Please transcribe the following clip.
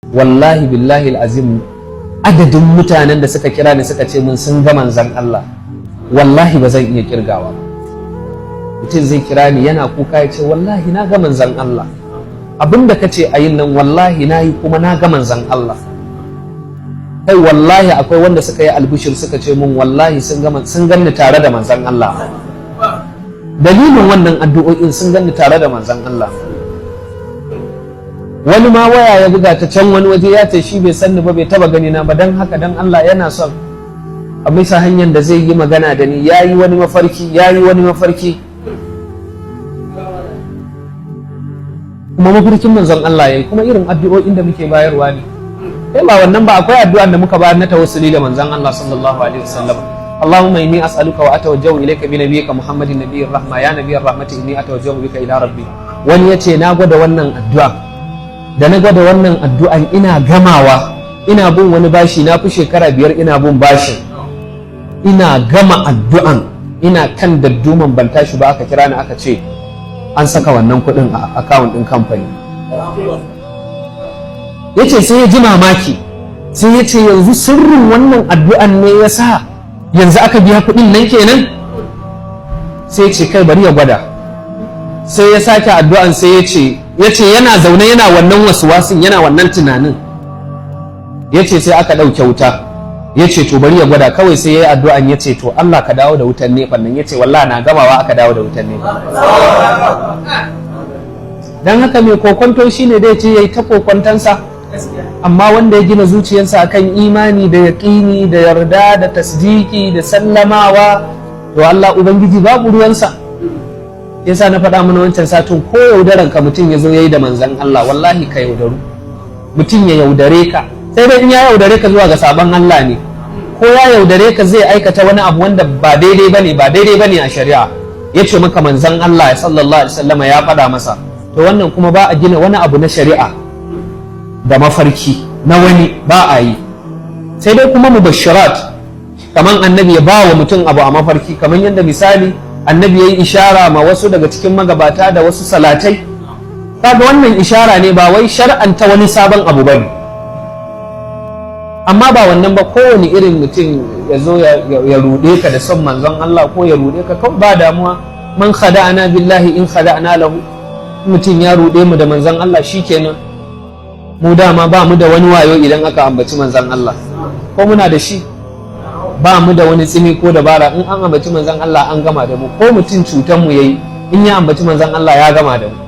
Wallahi billahi azim, adadin mutanen da suka kira ni suka ce mun sun ga manzan Allah, wallahi ba zan iya kirgawa ba. Mutum zai kira ni yana kuka, ya ce, "Wallahi na ga manzan Allah, abinda ka ce a yin nan wallahi na yi, kuma na ga manzan Allah." Kai, wallahi akwai wanda suka yi albishir, suka ce mun wallahi sun ga sun ganni tare da manzan Allah. Dalilin wannan addu'o'in sun ganni tare da manzan Allah. Wani ma waya ya buga ta can wani waje, ya ce shi bai sanni ba, bai taba gani na ba, dan haka dan Allah yana son a bisa hanyar da zai yi magana da ni, yayi wani mafarki, yayi wani mafarki, kuma mafarkin manzon Allah yayi, kuma irin addu'o'in da muke bayarwa ne. Kai, ba wannan ba, akwai addu'an da muka bayar na tawassuli da manzon Allah sallallahu alaihi wasallam: اللهم إني أسألك وأتوجه إليك بنبيك محمد نبي الرحمة، يا نبي الرحمة، إني أتوجه بك إلى ربي. Wani yace, na gwada wannan addu'a, da na gwada wannan addu'an ina gamawa, ina bin wani bashi, na fi shekara 5 ina bin bashin. Ina gama addu'an, ina kan dadduman, ban tashi ba aka kira ni aka ce an saka wannan kuɗin a account ɗin kamfani. Yace sai ya ji mamaki, sai ya ce yanzu sirrin wannan addu'an ne ya sa yanzu aka biya kuɗin nan kenan. Sai ya ce, kai, bari ya gwada. Sai ya sake addu'an, sai ya ce yana zaune yana wannan wasuwasin, yana wannan tunanin, ya ce sai aka ɗauke wuta. Ya ce to bari ya gwada kawai. Sai ya yi addu'an, ya ce, "To Allah ka dawo da wutan NEPA nan." Ya ce wallahi na gamawa aka dawo da wutan NEPA. Don haka mai kokonto shine dai ce ya yi ta kokontonsa, amma wanda ya gina zuciyarsa akan imani da yaƙini da yarda da tasdiki da sallamawa, to Allah Ubangiji babu ruwansa. Yasa na faɗa mana wancan satin, ko yaudaran ka mutum ya zo ya yi da manzan Allah, wallahi ka yaudaru. Mutum ya yaudare ka, sai dai in ya yaudare ka zuwa ga sabon Allah ne, ko ya yaudare ka zai aikata wani abu wanda ba daidai bane, ba daidai bane a shari'a, ya ce maka manzan Allah sallallahu alaihi wasallama ya faɗa masa. To wannan kuma ba a gina wani abu na shari'a da mafarki na wani, ba a yi. Sai dai kuma mubashirat, kaman annabi ya ba wa mutum abu a mafarki, kaman yadda misali annabi ya yi ishara ma wasu daga cikin magabata da wasu salatai. Kaga wannan ishara ne, ba wai shar'anta wani sabon abu bane. Amma ba wannan ba, kowane irin mutum ya zo ya ruɗe ka da son manzon Allah ko ya ruɗe ka kawai, ba damuwa. Man khada'ana billahi in khada'na lahu. Mutum ya ruɗe mu da manzon Allah, shikenan. Mu dama ba mu da wani wayo idan aka ambaci manzon Allah, ko muna da shi? Ba mu da wani tsimi ko dabara. In an ambaci manzon Allah, an gama da mu. Ko mutum cutan mu yayi, in ya ambaci manzon Allah, ya gama da mu.